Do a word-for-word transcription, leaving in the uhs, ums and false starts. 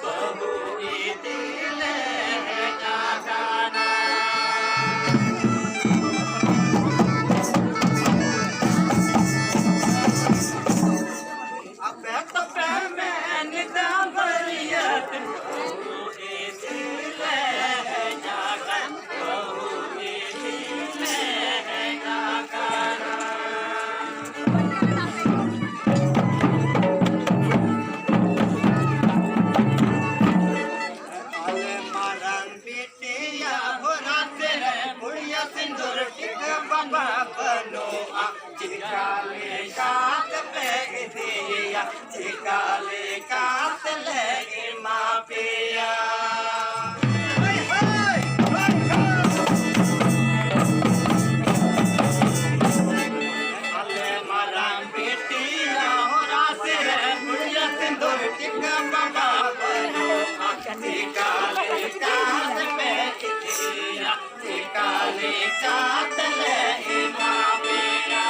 ᱵᱟᱹᱦᱩ ᱤᱫᱤ ᱞᱮ ᱦᱮᱡ ᱟᱠᱟᱱᱟ᱾ ᱟᱯᱮ ᱫᱚᱯᱮ ᱢᱮᱱ ᱮᱫᱟ ᱵᱟᱹᱨᱭᱟᱹᱛ ᱵᱟᱹᱦᱩ ᱤᱫᱤ ᱞᱮ ᱦᱮᱡ ᱟᱠᱟᱱᱟ, ᱵᱟᱹᱦᱩ ᱤᱫᱤ ᱞᱮ ᱦᱮᱡ ᱟᱠᱟᱱᱟ᱾ ᱟᱞᱮ ᱢᱟᱨᱟᱝ ᱵᱤᱴᱤᱭᱟᱜ ᱦᱚᱨᱟᱛ ᱨᱮ ᱵᱩᱲᱦᱤᱭᱟᱜ ᱥᱤᱸᱫᱩᱨ ᱴᱤᱠᱟᱹ ᱵᱟᱸᱫᱟ ᱵᱟᱹᱱᱩᱜᱼᱟ᱾ ᱪᱤᱠᱟ ᱞᱮᱠᱟᱛᱮ ᱯᱮ ᱤᱫᱤᱭᱮᱭᱟ? ᱪᱤᱠᱟ ᱞᱮᱠᱟᱛᱮ ᱞᱮ ᱮᱢᱟ ᱯᱮᱭᱟ? ᱟᱞᱮ ᱢᱟᱨᱟᱝ ᱵᱤᱴᱤᱭᱟᱜ ᱦᱚᱨᱟᱛ ᱨᱮ ᱵᱩᱲᱦᱤᱭᱟᱜ ᱥᱤᱸᱫᱩᱨ ᱴᱤᱠᱟᱹ ᱵᱟᱸᱫᱟ ᱵᱟᱹᱱᱩᱜᱼᱟ᱾ ᱪᱤᱠᱟ ᱞᱮᱠᱟᱛᱮ ᱯᱮ ᱤᱫᱤᱭᱮᱭᱟ? ᱪᱤᱠᱟ ᱞᱮᱠᱟᱛᱮ ᱞᱮ ᱮᱢᱟ ᱯᱮᱭᱟ?